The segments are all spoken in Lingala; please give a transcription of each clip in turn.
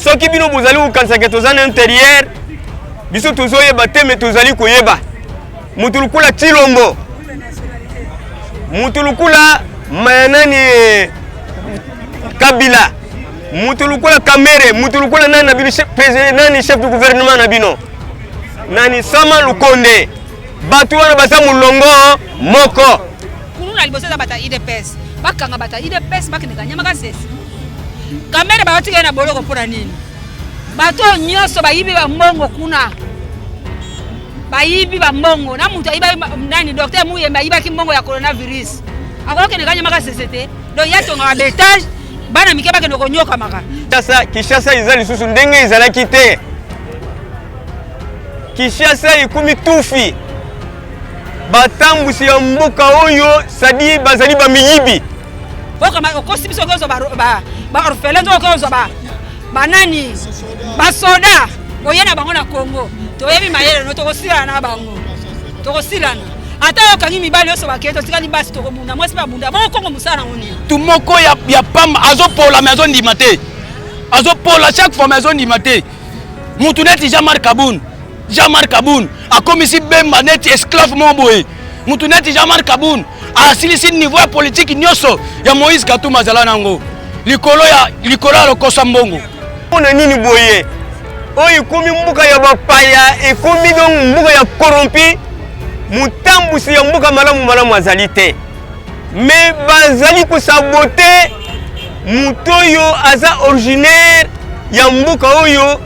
Soki bino bozali kokanisa ke toza na interieur, biso tozoyeba te, me tozali koyeba. Mutu lukula Tshilombo, mutu lukula nani Kabila, mutu lukula Kamere, mutu lukula nani na bino président nani chef du gouvernement na bino nani Sama Lukonde, bato wana baza molongo moko. Kuluna liboso eza bato ya UDPS, bakanga bato ya UDPS bakende kanyama kasese. Kamere baotika ye na boloko mpo na nini? Bato oyo nyonso bayibi bambongo kuna, bayibi bambongo na moto ayiba nani, docteur Muyembe ayibaki mbongo ya coronavirus, akokende kanyama kasese te. Donc ye atongaka betage, bana mike bakende konyokamaka. Kinshasa, Kinshasa eza lisusu ndenge ezalaki te. Kinshasa ekomi tufi. Batambwisi ya mboka oyo sadi bazali bamiyibi. Okosi biso okozwa baorphelin to okozwa banani basoda oye na bango na Congo, toyebi mayele no, tokosilana na bango, tokosilana. Ata okangi mibali nyonso bakei, totikali basi, tokobunda, mwasi mpe abunda bongo. Kongo mosala nango nini? Tu moko ya, ya pamba azopola me azondima te, azopola chaque fois me azondima te. Mutu neti Jean-Marc Kabund, Jean-Marc Kabund akomisi Bemba neti esclave moko boye. Mutu neti Jean-Marc Kabund asilisi niveau ya politiki nyonso ya Moïse Katumbi azala nango likolo ya likolo ya lokosa mbongo. Mpona nini boye? Oyo ekomi mboka ya bapaya, ekomi donc mboka ya corrompi. Motambusi ya mboka malamu malamu azali te, me bazali kosabote moto oyo aza originaire ya mboka oyo,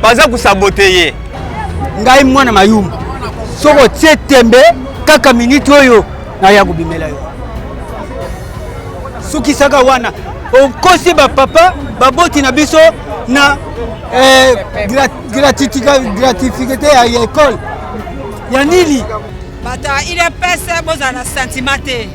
baza kosabote ye. Ngai mwana Mayumba, soki otie tembe kaka miniti oyo naya kobimela yo, sukisaka wana okosi bapapa baboti na biso na eh, gratifiquete ya ekole ya nini. Bato ya UDPS bozala na sentiment te,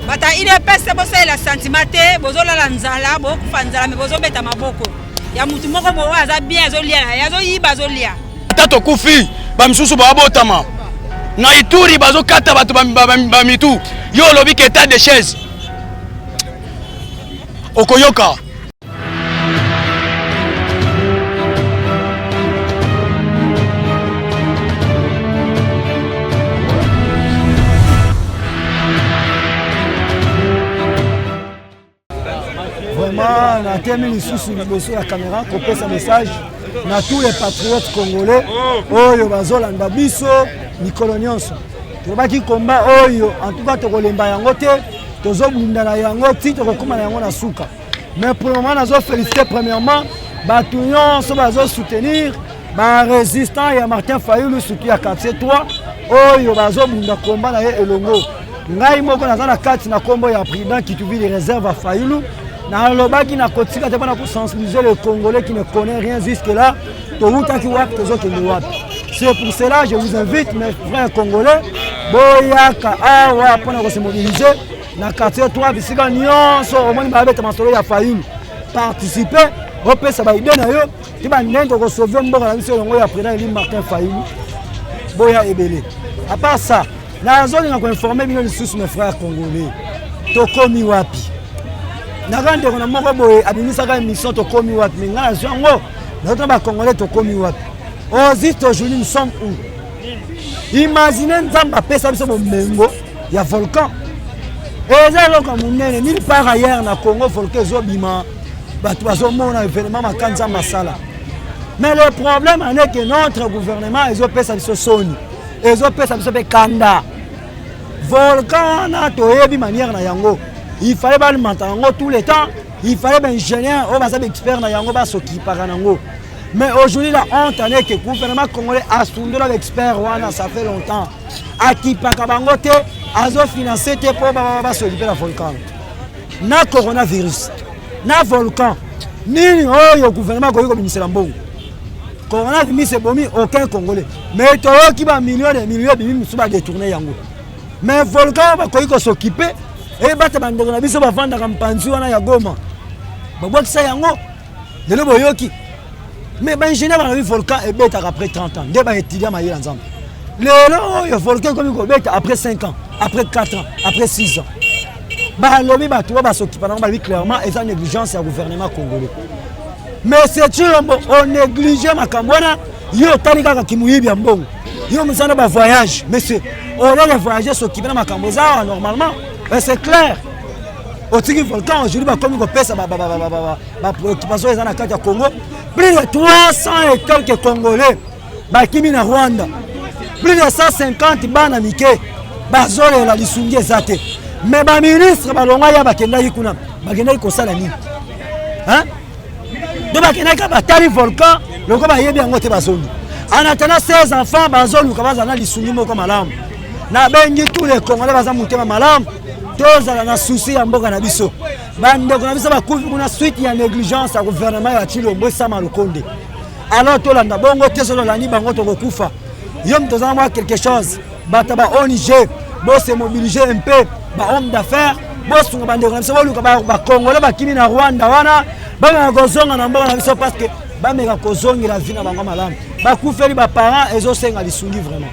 bato ya UDPS bosalela sentiment te. Bozolala nzala, bokufa nzala, me bozobeta maboko ya mutu moko boye oyo aza bien, azolia na ye, azoyiba, azolia. Ata tokufi, bamisusu babotama na Ituri, bazokata bato bamitu. Yo olobi ke état de chaise, okoyoka. Vraiment natemi lisusu liboso ya caméra kopesa message na tous les patriotes congolais oyo bazolanda biso mikolo nyonso. Tolobaki komba oyo, en tout cas tokolemba yango te, tozobunda na yango ti tokokóma na yango na suka. Mais pour le moment nazofélicité premièrement bato nyonso bazosoutenir barésistant ya Martin Fayulu, surtout ya quartier 3 oyo bazobunda komba na ye elongo. Ngai moko naza na kati na nkombo ya président Kituvili réserve ya Fayulu. Nalobaki nakotika te mpona kosensibiliser le Congolais qui ne connaît rien jusque là, towutaki wapi, tozokende wapi. C'est pour cela je vous invite, mes frères congolais, boyaka awa mpona kose mobiliser na quartier 3. Bisika nyonso omoni babeta masolo ya Fayulu, participe, opesa baide na yo ti bandenge tokosauve mboka na biso elongo ya président élu Martin Fayulu. Boya ebele. À part ça, nazolinga koinforme bino lisusu, mes frères congolais, tokomi wapi. Naka ndeko na moko boye abimisaka émission tokomi wapi, me ngai nazwi yango nazotuna bacongolais tokomi wapi. Au juste aujourd'hui, nous sommes où? Imagine, Nzambe apesa biso bomengo ya volcan, eza eloko ya monene. Nulle part ailleurs na Congo volcan ezobima, bato bazomona événement maka Nzambe asala. Mais le problème en est que notre gouvernement ezopesa biso soni, ezopesa biso mpe kanda. Volcan wana toyebi manière na yango, il fallait balimenta yango tout le temps, il fallait baingénieur oyo baza baexpert na yango basokipaka nango. Mais aujourd'hui, la honte en est que gouvernement congolais asundola baexpert wana, ça fait longtemps akipaka bango te, azofinance te mpo basokipe na volcan. Na coronavirus na volcan, nini oyo gouvernement akoki kobimisela mbongo? Coronavirus ebomi aucun Congolais, mais toyoki bamillion de million ebimi, mosusu badétourne yango. Mais volcan bakoki kosokipe ebata bandeko na biso bavandaka mpanzi wana ya Goma, babwakisa yango lelo boyoki. Mais baingénieur balobi volcan ebetaka après 30 ans, nde baétudia mayele ya Nzambe. Lelo oyo volcan ekomi kobeta après 5 ans, après 4 ans, après 6 ans. Balobi bato oyo basokipa nango balobi clairement eza négligence ya gouvernement congolais. Monsieur Tshilombo onéglige makambo wana, yo otali kaka kimuyibi ya mbongo, yo mosala ba voyage. Monsieur, au lieu de voyager, s'occuper na makambo eza awa normalement. Mais c'est clair, otiki volcan. Aujourd'hui bakomi kopesa bapréoccupation eza na kati ya Congo. Plus de 300 et quelques Congolais bakimi na Rwanda, plus de 150 bana mike bazolela, lisungi eza te. Mais baministre balongwa ya bakendaki kuna, bakendaki kosala nini? Do bakendaki batali volcan loko bayebi yango te, bazongi. En attendant, 16 enfants bazoluka bazala na lisungi moko malamu. Nabengi tous les Congolais baza motema malamu, tozala na souci ya mboka na biso. Bandeko na biso bakufi kuna suite ya négligence ya gouvernement ya Tshilombo Sama Lukonde. Alors tolanda bongo te, soki tolandi bango tokokufa. Yo moto oza mwa quelque chose, bato ba ONG bose mobiliser un peu, bahomme d'affaires bosunga bandeko na biso, boluka bacongolais bakimi na Rwanda wana, bameka kozonga na mboka na biso, parce que bameka kozongela vie na bango malamu. Bakufeli baparent, ezosenga lisungi vraiment.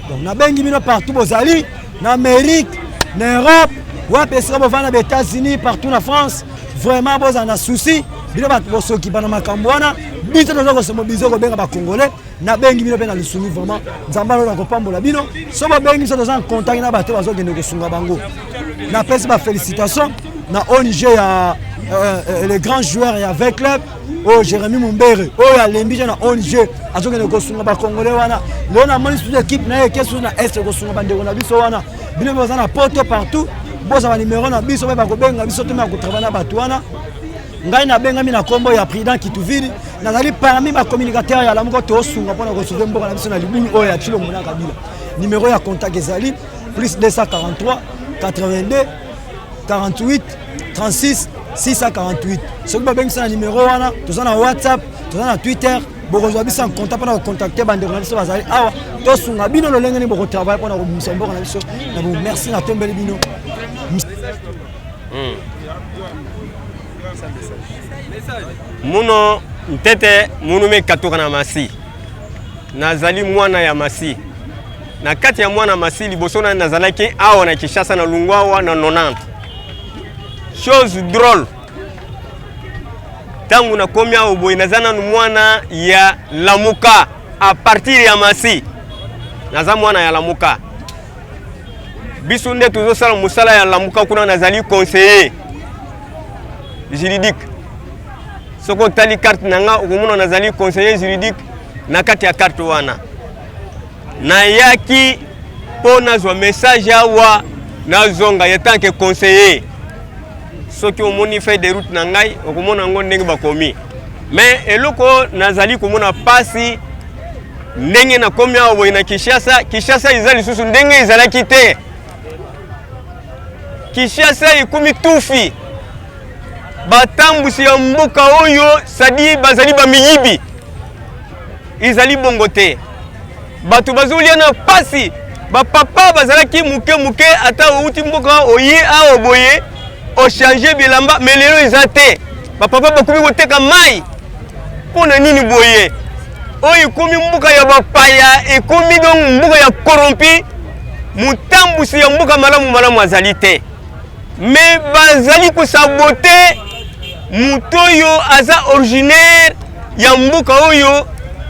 Donc nabengi bino partout bozali, na Amérique, na Europe, wapi esika bovanda, ba États-Unis, partout na France, vraiment bozala na souci. Bino bato bosokipa na makambo wana, biso toza kose mobiliser kobenga bacongolais. Nabengi bino mpe na lisungi vraiment. Nzambe alola kopambola bino. So bobengi biso, toza en contact na bato bazokende kosunga bango. Napesi bafélicitation na ONG ya le grand joueur ya V Club oyo, Jérémi Mumbere, oyo alembi te na ONG, azokende kosunga bacongolais wana. Lelo namoni susu équipe na ye eke susu na Est kosunga bandeko na biso wana. Bino boza na poto partout, bozwa banimero na biso mpe bakobenga biso, to bakotravaille na bato wana. Ngai nabengami na nkombo ya Président Kituvili, nazali parmi bacommunicateur ya Lamuka. Tosunga mpona kosauver mboka na biso na libulu oyo ya Tshilombo na Kabila. Numero ya contact ezali plus 243 82 48 36 648. Soki babengisa na numero wana, toza na WhatsApp, toza na Twitter, bokozwa biso en contact mpona kocontacte bandeko na biso bazali awa. Tosunga bino lolenge nini bokotravaille mpona kobimisa mboka na biso na bo. Merci, natombeli bino. Muno ntete munu me katuka na masi. Nazali mwana ya masi. Na kati ya mwana masi, liboso na nazalaki awa na Kinshasa, na lungwa awa na 90. Chose drôle, ntango nakomi awa boye, naza nanu mwana ya Lamuka. À partir ya masi, naza mwana ya Lamuka. Biso nde tozosala mosala ya Lamuka kuna. Nazali conseiller juridique. Soki otali carte na nga, okomona nazali conseiller juridique na kati ya carte wana. Nayaki mpo nazwa message awa, nazonga ye tant que conseiller. Soki omoni feuille de route na ngai, okomona yango ndenge bakomi. Mais eloko nazali komona pasi, ndenge nakomi awa boye na Kinshasa, Kinshasa eza lisusu ndenge ezalaki te. Kinshasa ekomi tufi. Batambusi ya mboka oyo sadi bazali bamiyibi, ezali bongo te. Bato bazolia na pasi. Bapapa bazalaki moke moke, ata outi mboka oye awa boye, ochange bilamba, mais lelo eza te. Bapapa bakomi koteka mai. Mpo na nini boye? Oyo ekomi mboka ya bapaya, ekomi donc mboka ya corrompu. Motambusi ya mboka malamu malamu azali te, mais bazali kosaboter moto oyo aza originaire ya mboka oyo,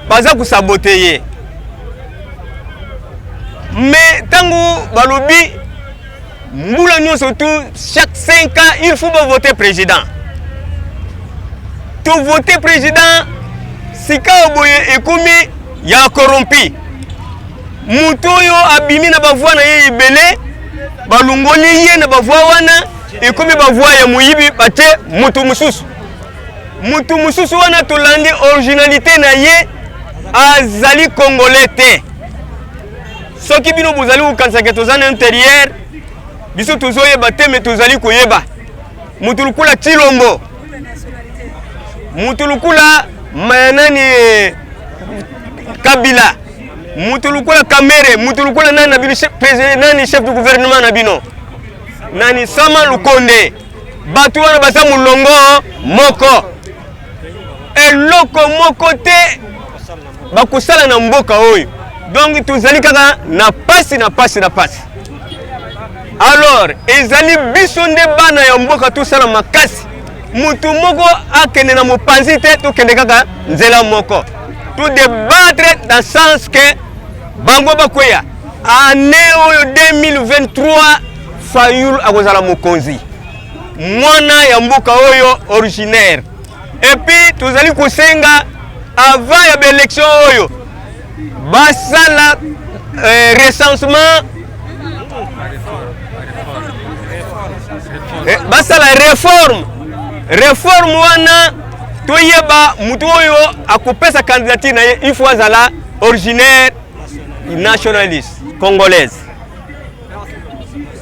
baza kosaboter ye. Mais ntango balobi mbula nyonso tu, chaque 5 ans il faut bavote président, tovote président. Sika oyo boye ekomi ya corrompu. Moto oyo abimi na bavoix na ye ebele, balongoli ye na bavoix wana, ekomi bavoix ya moyibi, batie moto mosusu. Moto mosusu wana, tolandi originalité na ye, azali congolais te. Soki bino bozali kokanisaka toza na intérieur, biso tozoyeba te, mais tozali koyeba. Moto lokola Tshilombo, moto lokola nani, Kabila, moto lokola Kamerhe, moto lokola nani na bino, président nani, chef du gouvernement na bino nani, Sama Lukonde, bato wana baza molongo moko. Eloko moko te bakosala na mboka oyo. Donc tozali kaka na pasi, na pasi, na pasi. Alors ezali biso nde bana ya mboka tosala makasi. Mutu moko akende na mopanzi te, tokende kaka nzela moko. To débattre dans sens que bango bakweya. Année oyo 2023 Fayulu akozala mokonzi. Mwana ya mboka oyo originaire. Et puis tozali kosenga avant ya baélection oyo basala eh, recensement eh, basala réforme réforme wana toyeba motu oyo akopesa candidature na ye il faut azala originaire nationaliste congolaise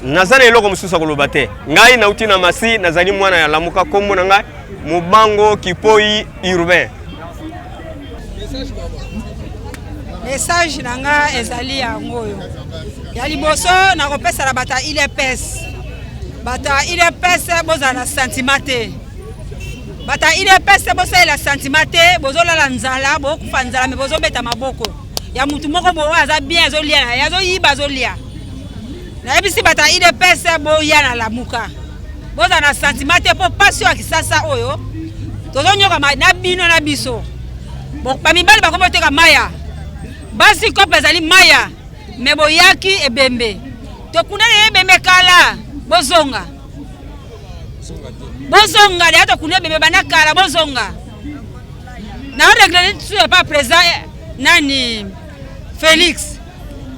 naza na eloko mosusu ya koloba te ngai nauti na masi nazali mwana ya lamuka nkombo na ngai mobango kipoi urbain Message na nga ezali yango oyo ya liboso nakopesa na bato ya udps bato ya udps bozala na sentiment te bato ya udps bosalela sentiment te bozolala nzala bokufa nzala me bozobeta maboko ya mutu moko boye oyo aza bien azolia na ye azoyiba azolia nayebisi bato ya udps boya na lamuka bozala na sentiment te mpo mpasi oyo ya kisasa oyo tozonyokama na bino na biso bamibali bakomi koteka maya basi kope ezali maya me boyaki ebembe tokundani ebembe kala bozonga bozonga deya tokunda ebembe banda kala bozonga na regle su epa président eh, nani Félix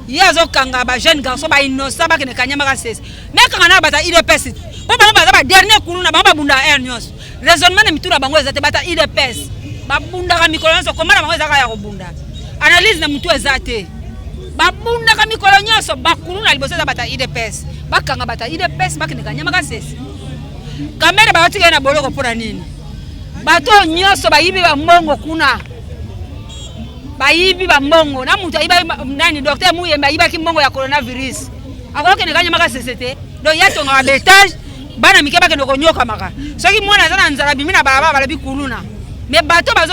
ye azokanga ba jeune garçon ba innocent bakende kanyama kasese me akanga na bata udps mpo bango baza ba dernier kuluna bango babunda heure nyonso raisonnement na mitu na bango eza te bata udps babundaka mikolo nyonso koma na bango ezaka ya kobunda analyse na mutu eza te babundaka mikolo nyonso bakuluna liboso eza bata udps bakanga bata udps bakende kanyama kasese kamere baotika ye na boloko mpo na nini bato oyo nyonso bayibi bambongo kuna bayibi bambongo na moto ayibaki nani docteur muyembe ayibaki mbongo ya coronavirus akokende kanyama kasese te donc ye atongaka betage bana mike bakende konyokamaka soki mwana aza na nzala bimi na balabala balobi kuluna me bato bazo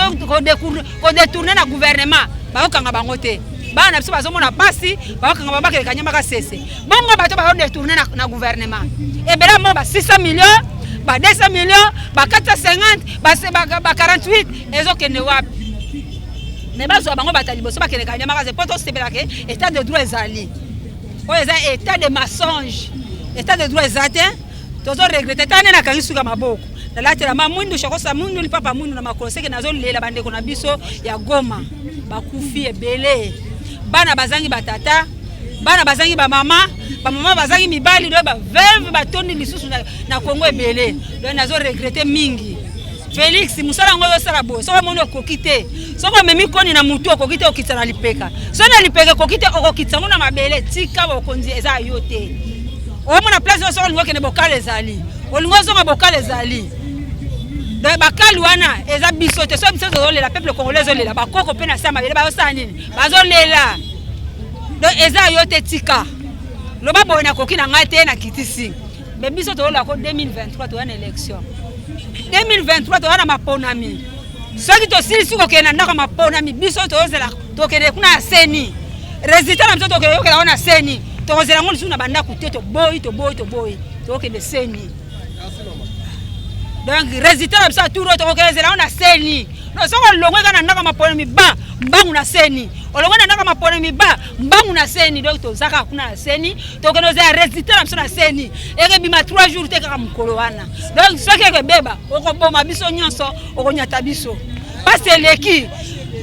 kodetourne na gouvernement bakokanga bango te bana na biso bazomona mpasi bakokanga bango bakende kanyama kasese bongo bato bazodetourne na, na gouvernement ebele mo ba 600 millions ba 200 millions ba 450 ba, ba, ba 48 ezokende wapi me bazwa bango bato ya liboso bakende kanyama kasese mpo tosepelaka état de droit ezali oyo eza état de mensonge état de droit eza te tozo regrete ta nde nakangi suka maboko nalatela ma mwindu shakosa mwindu lipapa mwindu na makolo seke nazolela bandeko na biso ya goma bakufi ebele bana bazangi batata bana bazangi bamama bamama bazangi mibali do baveuve batondi lisusu na, na kongo ebele do nazo regrete mingi Felix mosala yango ozosala boye soki omoni okoki te soki omemi koni na motu okoki te okitisa na lipeka soki na lipeka ekoki te okokitisa yango na mabele tika bokonzi eza yo te omona place oyo soki olingi okende bokala ezali olingi ozonga bokala ezali donc bakali wana eza biso te soki biso tozolela peuple congolais ezolela bakoko mpe na se ya mabele bazosala nini bazolela donc eza yo te tika loba boye nakoki na ngai te nakitisi me biso toyola ko 2023 toya na élection 2023 toya na maponami soki tosilisi kokende na ndako ya maponami biso tozela tokende kuna ya seni résultat na biso tokende yokela yango na seni tokozela yango lisusu na bandako te toboyi toboyi toboyi tokende seni donc résultat na biso ya tour oyo tokokende zela yango na seni soki olongwe kaka na ndako ya maponami ba mbangu na seni olongwe na ndako ya maponami ba mbangu na seni donc toza kaka kuna na seni tokende ozala resultat na biso na seni ekebima 3 jours te kaka mokolo wana donc soki ekebeba okoboma biso nyonso okonyata biso mpasi eleki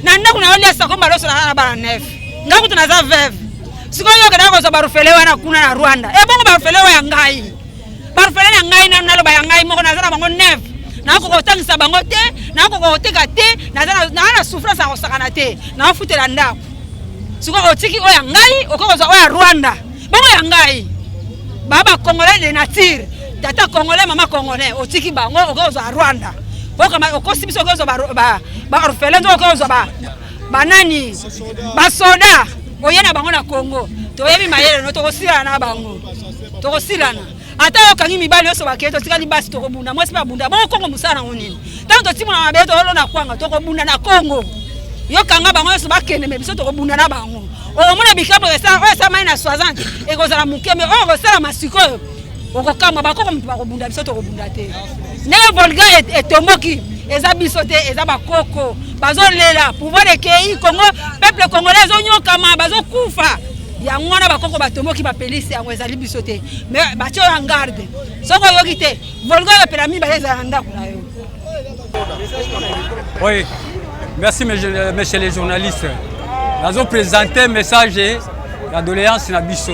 na ndako na yo lia sako mbala osola na bana nef ngai kutu naza veuve sikoyo yo okendaka kozwa barufele wana kuna na rwanda ebongo barufele oyo ya ngai barufele na ngai nanu naloba ya ngai moko naza na bango nef nakoka kotangisa bango te nakoka koteka te naza na souffrance ya kosakana te naofutela ndako sikoyo otiki oyo ya ngai okoki kozwa oyo ya rwanda bongo ya ngai ba ba congolais de nature tata congolais mama congolais otiki bango okoki kozwa ya rwanda okama okosi biso okoki kozwa baorphelin okoki kozwa banani basoda oye na bango na congo toyebi mayele no tokosilana na bango tokosilana ata yo okangi mibali nyonso bakei totikali basi tokobunda mwasi mpe abunda bongo kongo mosala nango nini ntango totimona mabele tolona kwanga tokobunda na kongo yo kanga bango nyonso bakende me biso tokobunda na bango okomona bikambo oyo esalamai na 60 ekozala moke me oyo ekosalama sikoyo Okokamwa bakoko moto bakobunda biso tokobunda te. Ndenge volga etomboki eza biso te, eza bakoko bazolela pouvoir ekei Congo, peuple congolais ezonyokama, bazokufa. Yango wana bakoko batomboki bapelisi yango, ezali biso te. Mais batie oyo en garde, soki oyoki te volga oyo epela mibale ezala na ndako na yo. Oui, merci messieurs les journalistes. Nazo présenter message ya doléance na biso.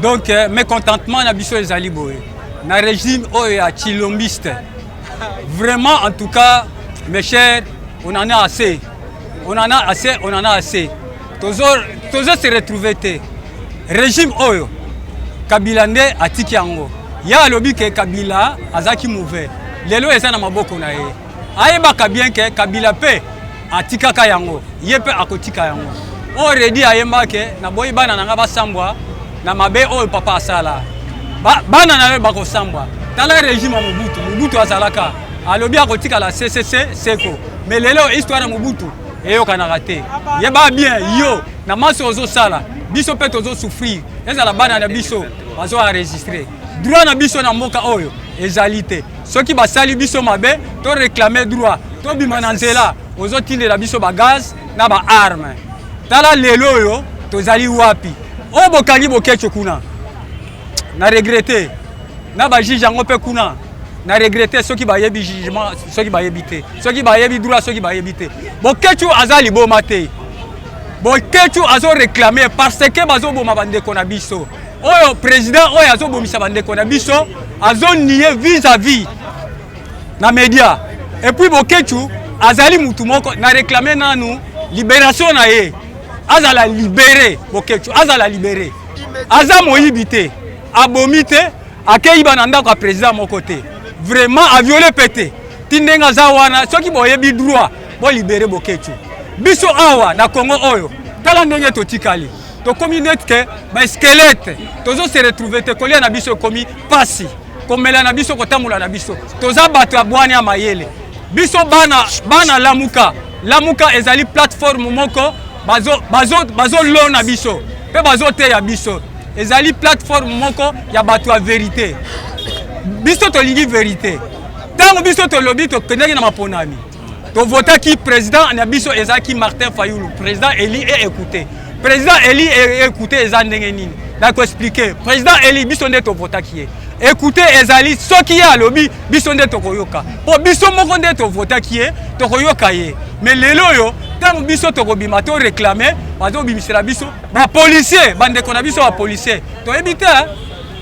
Donc euh, mécontentement na biso ezali boye. Na régime oyo ya chilombiste. Vraiment en tout cas, mes chers, on en a assez. On en a assez, on en a assez. Tozo tozo se retrouver te. Régime oyo Kabila nde atiki yango. Ye alobi ke Kabila azalaki mauvais. Lelo eza na maboko na ye. Ayebaka bien ke Kabila pe atikaka yango. Ye pe akotika yango. Oyo Redi ayemba ke naboyi bana na nga basambwa na mabe oyo papa asala. Ba, bana na yo bakosambwa. Tala régime ya Mobutu. Mobutu azalaka alobi akotikala CCC seko. Mais lelo histoire ya Mobutu eyokanaka te. Yeba bien yo na maso ozosala biso mpe tozo souffrir ezala bana na biso bazo enregistre droit na biso na mboka oyo ezali te soki basali biso mabe to réclamer droit tobima na nzela ozotindela biso bagaz na baarme tala lelo oyo tozali wapi oyo bokangi boketsho kuna na regrete na bajuge yango mpe kuna na regrete soki bayebi jugement soki bayebi te soki bayebi droit soki bayebi te boketshu aza liboma te boketshu azo réclamer parce que bazoboma bandeko na biso oyo président oyo azobomisa bandeko na biso azo nie vis-à-vis na média et puis boketshu azali mutu moko na réclamer nanu libération na ye azala libéré boketshu azala libéré aza moyibi te abomi te akeyiba na ndako ya président moko te vraiment aviole mpe te ti ndenge aza wana soki boyebi droit bolibere boketshu biso awa na congo oyo tala ndenge totikali tokomi neti ke baeskelete tozo se retrouve te kolia na biso ekomi pasi komela na biso kotambola na biso toza bato ya bwani ya mayele biso bana, bana lamuka lamuka ezali plateforme moko bazolona bazo, bazo biso mpe bazoteya biso ezali plateforme moko ya bato ya verite biso tolingi verite ntango biso tolobi tokendaki na maponami tovotaki président na biso ezalaki martin fayulu président eli e écoute président eli e écoute eza ndenge nini nakoexplike président eli biso nde tovotaki ye écoute ezali soki ye alobi biso nde tokoyoka mpo biso moko nde tovotaki ye tokoyoka ye me lelo oyo ntango biso tokobima to réclame bazobimisela biso bapolisier bandeko na biso bapolisier toyebi te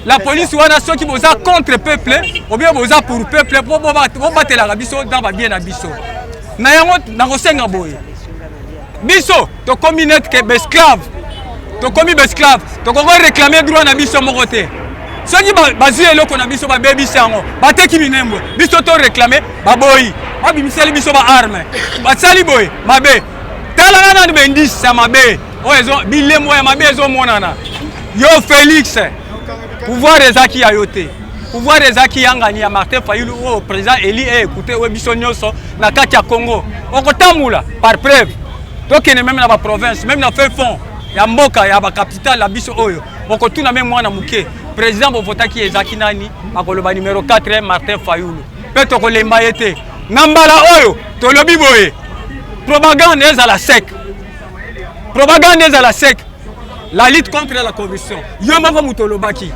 la police wana soki boza contre peuple ou bien boza pour peuple mpo bobatelaka biso na babie na biso na yango nakosenga boye biso tokomi net ke baesclave tokomi baesclave tokoki réclamer droit na biso moko te soki bazwi eloko na biso babebisi yango bateki minembwe biso to réclamer baboyi babimiseli biso baarme basali boye mabe talaka nanu baindice ya mabe oyo ezo bilembo ya mabe ezomonana yo Felix pouvoir ezaki ya yo te pouvoir ezaki yangani ya Martin Fayulu oyo président eli e écouté oyo biso nyonso na kati ya Congo okotambola par preuve tokende meme na baprovince meme na fin fond ya mboka ya bacapitale ya biso oyo okotuna meme mwana moke président bovotaki ezalaki nani akoloba numero 4 Martin Fayulu mpe tokolemba ye te na mbala oyo tolobi boye propagande ezala sec propagande ezala sec la lutte contre la corruption yo moko moto olobaki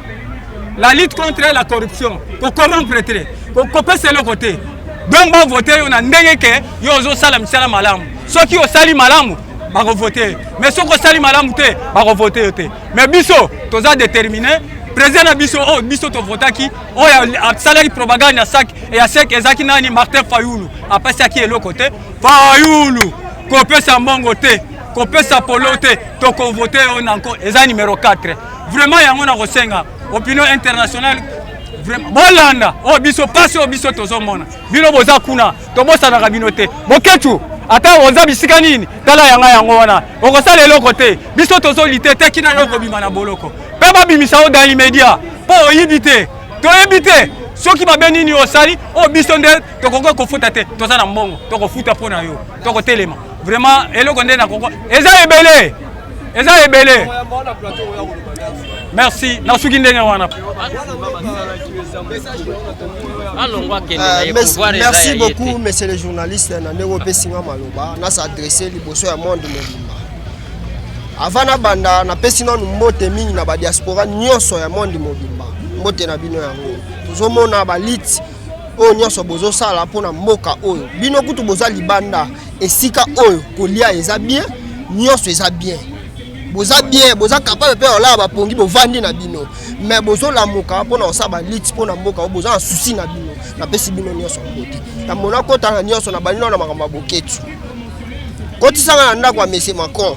la lutte contre la corruption kocorrompre te kopesa eloko te donc bavote yo na ndenge ke yo ozosala misala malamu soki osali malamu bakovote mais soki osali malamu te bakovote yo te mais biso toza détermine président na biso oyo biso tovotaki oyo asalaki propagande ya sak ya sek ezalaki nani martin fayulu apesaki eloko te fayulu kopesa mbongo te kopesa polo te tokovote yo nanko eza numero 4 vraiment yango nakosenga opinion internationale vraiment bolanda oyo biso mpasi oyo biso tozomona bino boza kuna tobosanaka bino te boketu ata oza bisika nini tala yanga yango wana okosala eloko te biso tozolite te kina yo okobima na boloko mpe babimisa yo dans l'immédiat mpo oyibi te toyebi te soki mabe nini osali oyo biso nde tokoki kofuta te toza na mbongo tokofuta mpo na yo tokotelema vraiment eloko nde nakoko eza ebele eza ebele. Merci. Nasuki ndenge wana. Euh, merci beaucoup monsieur le journaliste na ndenge opesi nga maloba na s'adresse liboso ya monde mobimba. Avant nabanda, napesi nanu mbote mingi na badiaspora nyonso ya monde mobimba. Mbote na bino yango. Tozomona baliti oyo nyonso bozosala mpo na mboka oyo. Bino kutu boza libanda, esika oyo kolia eza bien, nyonso eza bien. Boza bien, boza capable mpe olala bapongi, bovandi na bino, mais bozolamuka mpo na kosala baliti mpo na mboka oyo, boza na souci na bino. Napesi bino nyonso mbote. Yambo nakota na nyonso, nabandi nano na makambo ya Boketshu. Kotisanga na ndako ya Monsieur Macron.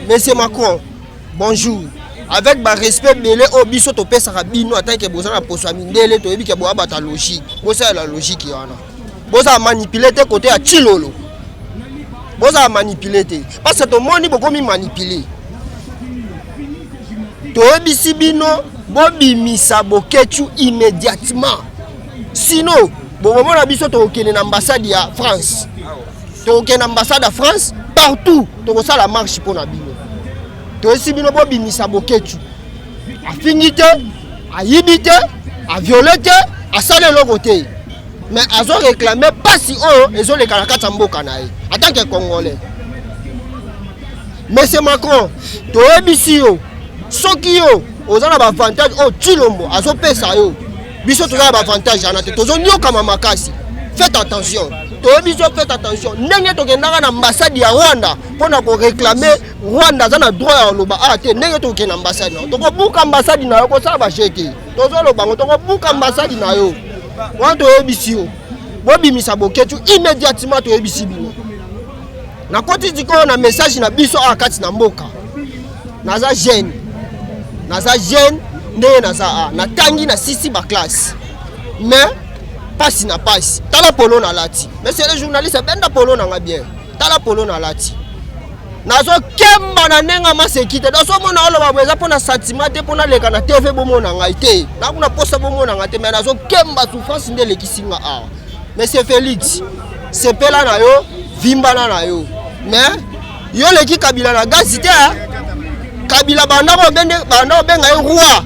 Monsieur Macron, bonjour. Avec ba respect belé oyo biso topesaka bino en tant que boza na poso ya mindele, toyebi ke boya bato ya logique. Bosalela logique wana. Bozala manipuler te côté ya Tshilolo. Bozala manipuler te. Parce que tomoni bokomi manipuler. Toyebisi bino bobimisa Boketshu immédiatement. Sinon, bokomona biso tokokende na ambassade ya France. Tokokende na ambassade ya France partout, tokosala marche mpo na bino. Toyebisi bino bobimisa Boketshu. Afingi te, ayibi te, aviole te, asali eloko te. Mais azo réclamer pasi oyo ezoleka na kati ya mboka na ye en tant que Congolais. Monsieur Macron, toyebisi yo soki yo oza na ba avantage oyo Tshilombo azopesa yo, biso toza na ba avantage wana te, tozonyokama makasi. Faites attention, toyebi so, faites attention. Ndenge tokendaka na ambassade ya Rwanda mpona koréclamer, Rwanda aza na droit ya koloba awa te. Ndenge tokende na ambassade na yo, tokobuka ambassade na yo, kosala baje te, tozoloba ngo, tokobuka ambassade na yo wana. Toyebisi yo bobimisa Boketshu immédiatement, toyebisi bino. Nakoti sikoyo na message na biso awa kati na mboka. Naza jeune, naza jeune ndenge naza a natangi na sisi ba classe, mais pasi na pasi. Tala polo nalati, monsieur le journaliste, benda polo nanga bien. Tala polo nalati, nazokemba na ndenge maseki te. Nazomona oloba boye eza mpona sentiment te, mpona leka na TV bomona ngai te, nakuna posa bomona ngai te, mais nazokemba, souffrance nde elekisi nga awa. Monsieur Félix, sepela na yo, vimbana na yo, mais yo leki Kabila na gazi te. Kabila banda kobenga ye roi,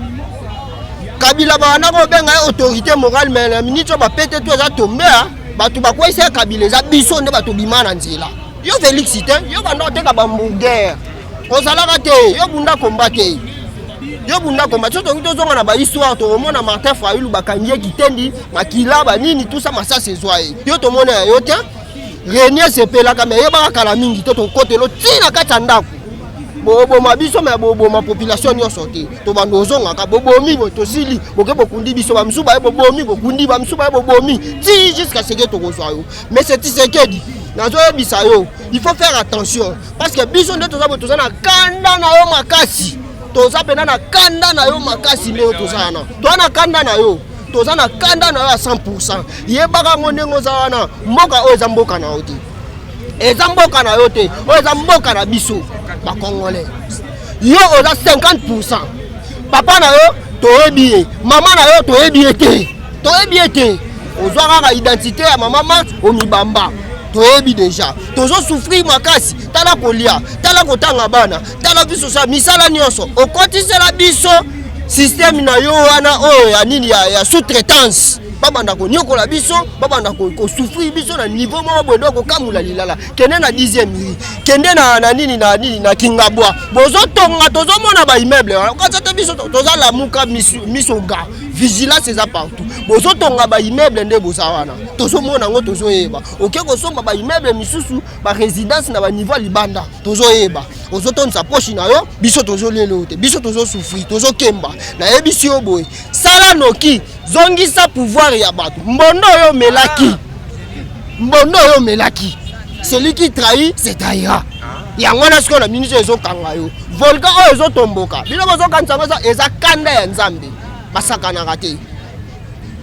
Kabila banda kobenga ye autorité morale, mais na minute oyo bapete to eza tombe. Bato bakweyisa ya Kabila eza biso nde bato bima na nzela. Yo Félix te, yo banda koteka bahamburger, ozalaka te, yo bunda komba te, yo bunda komba. So tokoki tozonga na bahistoire, tokomona Martin Fayulu bakangi ye kitendi makila banini tusa masasi ezwa ye. Yo tomona ya yo te. Renier sepelaka, me yebaka kala mingi te tokotelo ntina kati ya ndako boboma biso, me boboma population nyonso te. Tobanda ozongaka, bobomi bo tosili, boke bokundi biso, bamisusu baye bobomi, bokundi bamisusu baye bobomi, ti jusqu'à ce que tokozwa yo. Mais c'est Tshisekedi, nazoyebisa yo, il faut faire attention, parce que biso nde toza boye, toza na kanda na yo makasi, toza mpena na kanda na yo makasi. Ndenge toza wana, toza na kanda na yo, toza na kanda na yo ya 100%. Yebaka yango ndenge oza wana, mboka oyo eza mboka na yo te, eza mboka na yo te, oyo eza mboka na biso bacongolais. Yo oza 50%. Papa na yo toyebi ye, mama na yo toyebi ye te, toyebi ye te. Ozwa kaka identité ya mama Marthe omibamba. Toyebi déjà tozosouffrir makasi. Tala kolia, tala kotanga bana, tala biso sa misala nyonso. Okotisela biso système na yo wana oyo ya nini, ya sous-traitance. Babanda konyokola biso, babanda kosouffrir biso na niveau moko boye. Donc kokamula lilala, kende na 10e rue, kende na nini, na nini, na Kingabwa, bozotonga, tozomona baimmeuble wana. Okasa te, biso toza lamuka miso ga vigilance eza partout. Bozotonga baimmeuble nde boza wana, tozomona yango, tozoyeba. Oke kosomba baimmeuble misusu, barésidence na baniveau ya libanda, tozoyeba. Ozotondisa poche na yo, biso tozolela oyo te, biso tozosouffrir, tozokemba. Nayebisi yo boye, sala noki, zongisa pouvoir ya bato. Mbondo oyo omelaki, mbondo oyo omelaki, celui qui trahit se trahira. Yango wana sikoyo na minisi ezokanga yo. Volcan oyo ezotomboka, bino bozokanisa yango eza kanda ya Nzambe. Basakanaka te.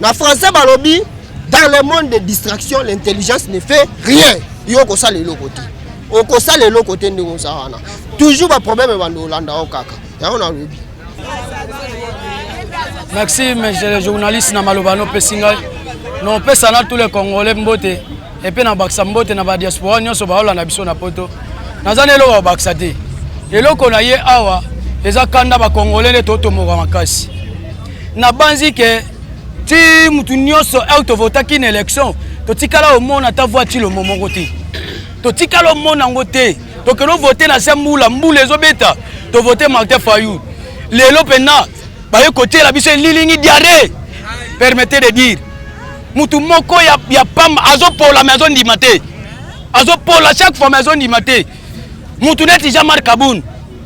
Na français balobi: dans le monde de distraction, l'intelligence ne fait rien. Yo okosala eloko te, okosala eloko te. Ndenge oza wana, toujours baproblème ebanda olanda yo kaka. Yango nalobi. Merci, monsieur le journaliste, na maloba nopesi ngai. Nopesa na tous les Congolais mbote, epe na bakisa mbote na badiaspora nyonso baolanda biso na poto. Naza na eloko ya bakisa te. Eloko na ye awa Eza kanda ba congolais nde totomboka makasi. Nabanzi ke ti mutu nyonso heure tovotaki na élection totikala omona ata voi Tshilombo moko te. Totikala omona yango te. Tokende ovote na se mbula, mbula ezobeta. Tovote Martin Fayulu. Lelo pena baye kotiela biso elilingi diarrhée. Permettez de dire. Mutu moko ya, ya pamba azopola mais azondima te. Azopola chaque fois mais azondima te. Mutu neti Jean-Marc Kabund.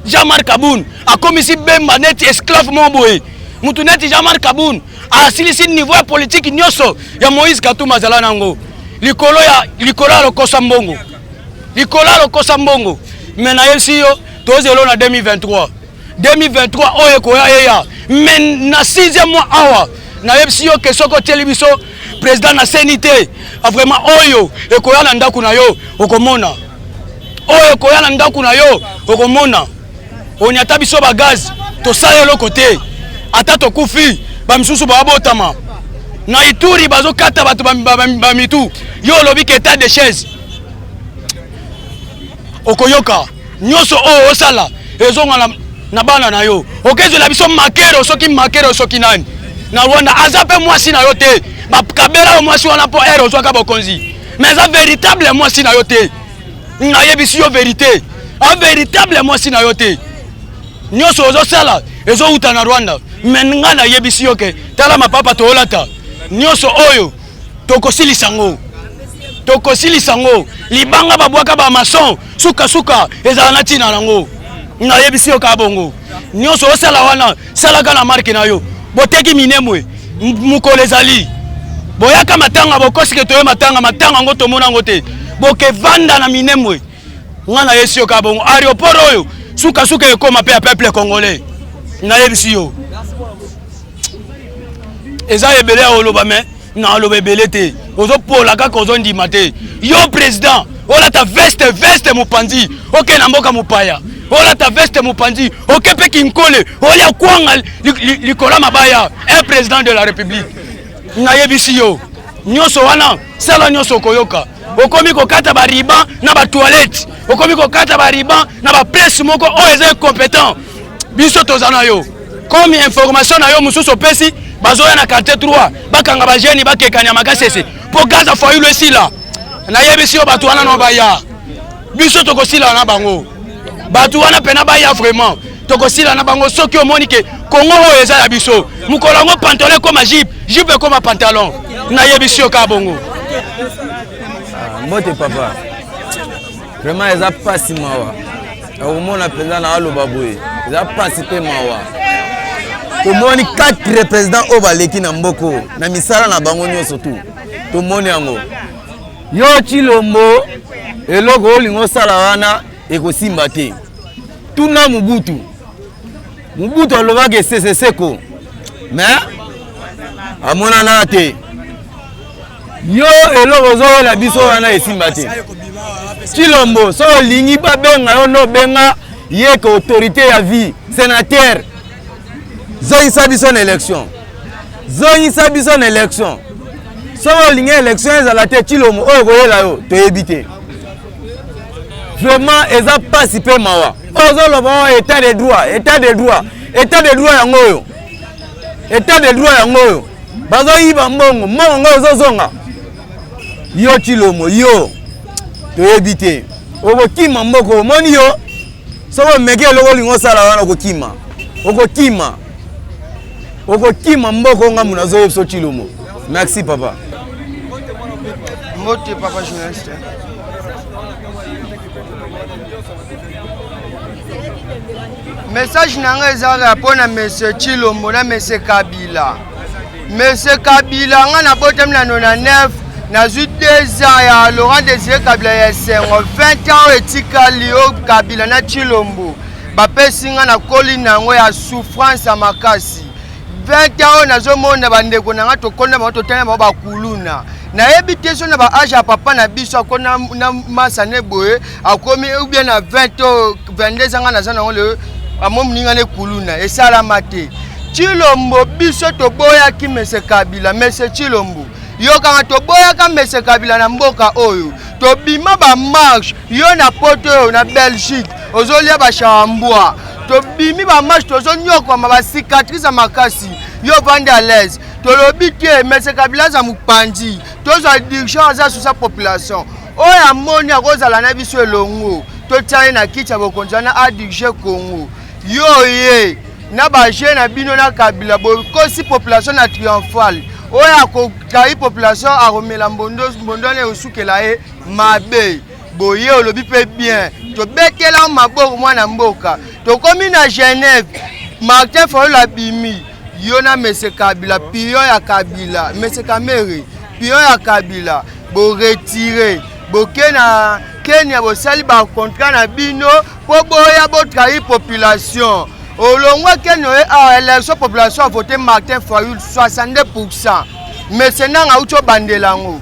Jean-Marc Kabund akomisi Bemba neti esclave moko boye. Mutu neti Jean-Marc Kabund asilisi niveau ya politique nyonso ya Moïse Katumbi azala nango. Likolo ya likolo ya lokosa mbongo. Likolo ya lokosa mbongo. Mais nayebisi yo tozelo na 2023. 2023 oyo ekoya eya. Mais na 6e mois awa nayebisi yo ke soki otieli biso président na seni te vraiment oyo ekoya na ndako na yo okomona oyo ekoya na ndako na yo okomona onyata biso bagaz tosala eloko te ata tokufi bamisusu babotama na Ituri bazokata bato bamitu yo olobi ke etat de chaise okoyoka nyonso oyo osala ezonga na, na bana na yo okezwela biso makero soki makero soki nani na Rwanda aza mpe mwasi na yo te bakabela yo mwasi wana mpo ere ozwaka bokonzi mais aza véritable mwasi na yo te nayebisi yo verité a véritable mwasi na yo te nyonso ozosala ezowuta na Rwanda mais nga nayebisi yo ke tala mapapa toolata nyonso oyo tokosilisa ngo tokosilisa ngo libanga babwaka bamason sukasuka ezala na ntina nango nayebisi yo kaka bongo nyonso osala wana salaka na marke na yo boteki minemwe mokolo ezali boyaka matanga bokosike toye matanga matanga yango tomona yango te bokevanda na minemwe nga nayebisi yo kaka bongo aéroport oyo sukasuka ekoma mpe ya peuple congolais nayebisi yo eza ebele ya koloba me naloba ebele te ozopola kaka ozondima te yo président olata veste veste mopanzi oke na mboka mopaya olata veste mopanzi oke mpe kinkole olia kwanga likolo mabaya un président de la république nayebisi yo nyonso wana sala nyonso okoyoka okomi kokata bariban na batoilette okomi kokata bariban na baplace moko oyo eza incompétent biso toza na yo comme information na yo mosusu opesi bazoya na quartier 3 bakanga bageni bakekanya makasese mpo gaz ya fayulu esila nayebisi yo bato wana no baya biso tokosila na bango bato wana mpena baya vraiment tokosila na bango soki omoni ke kongo oyo eza ya biso mokolo yango pantalon ekoma jupe jupe ekoma pantalon nayebisi yo kaka bongo mbote papa vraiment eza mpasi mawa nakomona mpenza na aloba boye eza mpasi mpe mawa tomoni 4 président oyo baleki na mboko na misala na bango nyonso tu tomoni yango yo Tshilombo eloko olingi osala wana ekosimba te tuna Mobutu Mobutu alobaki eseseseko mais amonana te yo eloko ozowela biso wana esimba te Tshilombo so olingi babenga yo nde obenga ye ke autorité ya vie sénateur zongisa biso na élection zongisa biso na élection soki olingi élection ezala te Tshilombo oyo ekoyela yo toyebi te vraiment eza mpasi mpe mawa ozoloba oyo état de droit état de droit état de droit yango oyo état de droit yango oyo bazoyiba mbongo mbongo ngo ozozonga yo Tshilombo yo toyebi te okokima mboka omoni yo soki omeki eloko olingi osala wana okokima okokima okokima mboka ongambo nazoyebisa biso Tshilombo merci papa mbote papa journaliste message na ngai ezalaka mpo na monsieur Tshilombo na monsieur Kabila monsieur Kabila ngai nabotami na 99 nazwi 2 ans ya Laurent Désiré Kabila ya esengo 20 ans oyo etikali oyo Kabila na Tshilombo bapesi ngai nakoli na yango ya souffrance ya makasi 20 ans oyo nazomona bandeko na ngai tokoli na bango totali na bango bakuluna nayebi te so na baage ya papa na biso akoli na masa ne boye akomi ou bien na 20 oyo 22 ans ngai naza nango lelo amo moninga ne kuluna esalama te Tshilombo biso toboyaki mese Kabila mese Tshilombo yokanga toboyaka mese Kabila na mboka oyo tobima bamarche yo na poto oyo na Belgique ozolia bashambwa. Tobimi bamarche, tozonyokwama, bacicatrice ya makasi. Yo ovandi à l'aise. Tolobi te mese Kabila aza mopanzi, tozwa dirigeant aza susa population oyo amoni akozala na biso elongo, totia ye na kiti ya bokonzi wana adirige Congo. Yo ye na baje na bino na Kabila bokosi population na triomphale. Oyo akotrahi population akomela mbondo, mbondo wana ekosukela ye mabe. Boye olobi mpe bien, tobetela maboko mwana mboka. Tokomi na Genève, Martin Fayulu abimi, yo na mese Kabila, pion ya Kabila, mese Kamere, pion ya Kabila, boretire, boke na Kenya, bosali ba contrat na bino po boya botrahi population. Olongwa Kenya oye awa élection, population a voté Martin Fayulu 62%. Mese nanga auti obandela yango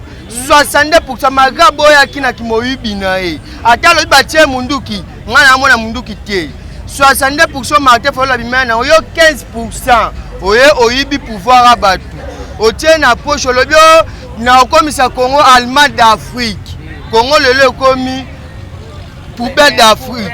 62% malgré aboyaki na kimoyibi na ye, ata alobi batie munduki, ngai namona munduki te. 62% Martin Fayulu abimaya nango, yo 15% oye oyibi pouvoir ya bato, otie na poche, olobi o na okomisa Congo Allemagne d'Afrique. Congo lelo ekomi poubelle d'Afrique.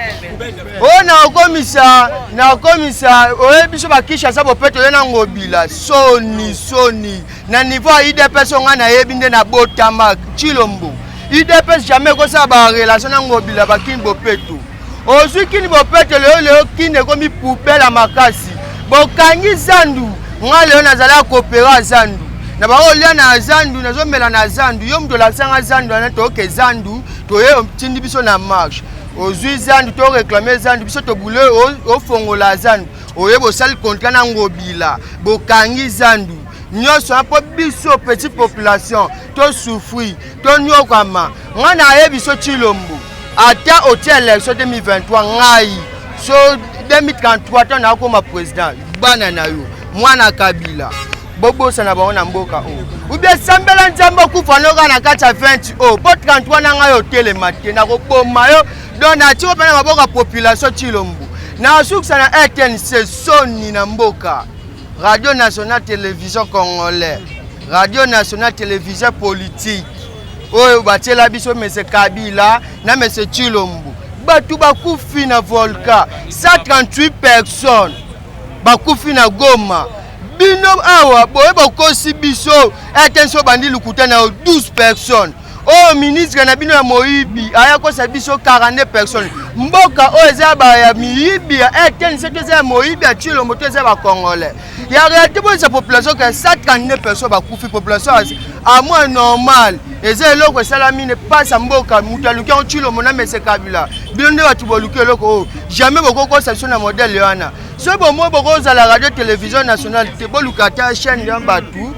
Oyo na okomisa, na okomisa oyebi biso bakishasa bopeto oye na Ngobila, soni soni na niveau ya UDPS. Oyo ngai nayebi nde nabotama Tshilombo, UDPS jamais ekosala ba relation na Ngobila bakini bopeto. Ozwi kini bopeto lelo, lelo kini ekomi poubelle ya makasi. Bokangi zandu, ngai lelo nazali kopera zandu na baolia na zandu, nazomela na zandu. Yo moto olakisanga zandu wana, toyoke zandu, toye otindi biso na marche, ozwi zandu, to réclame zandu, biso tobule ofongola zandu, oye bosali contrat na Ngobila, bokangi zandu nyonso mpo biso petite population tosouffrir, tonyokwama. Ngai nayebi biso Tshilombo, ata otia élection 2023, ngai so 2033 to nakoma président. Bana na yo, mwana Kabila, bobosana bango na mboka oyo. Ubie sambela Nzambe okufa noka na kati ya 20 oyo, mpo 33 na ngai otelema te, nakoboma yo. Donc natiki mpe na maboko ya population. Tshilombo, nasukisa na RTNC, soni na mboka, Radio Nationale Télévision Congolais, Radio Nationale Télévision politique oyo batiela biso mese Kabila na mese Tshilombo. Bato bakufi na volcan, 138 personnes bakufi na Goma. Bino awa boye bokosi biso RTNC, obandi lokuta na yo, 12 personnes. Oyo ministre na bino ya moyibi aya kosa biso 42 personnes. Mboka oyo eza ya miyibi ya RTNC to eza ya moyibi ya Tshilombo to eza bacongolais ya réalité? Boyisa population ke 139 personnes bakufi, population à moins normal eza eloko esalami ne pasa mboka. Moto aluki yango, Tshilombo na mese Kabila, bino nde bato boluki eloko oyo. Jamais bokokosa biso na modèle wana. Soki bomoi bokozala radio télévision nationale te, boluka ata chaîne ya bato,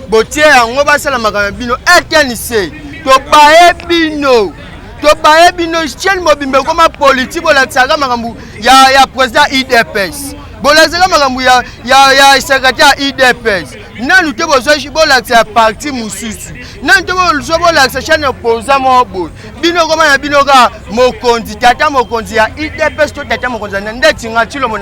botie yango, basala makambo ya bino. RTNC, tobaye bino, tobaye bino. Chaîne mobimba ekoma politique, bolakisaka makambo ya président UDPS, bolakisaka makambo ya secrétaire ya UDPS. Nanu te bozwa bolakisa ya parti mosusu, nanu te bozwa bolakisa chaîne opposant moko boye. Bino ekoma na bino kaka mokonzi, tata mokonzi ya UDPS to tata mokonzi ya ndeti nga Tshilombo.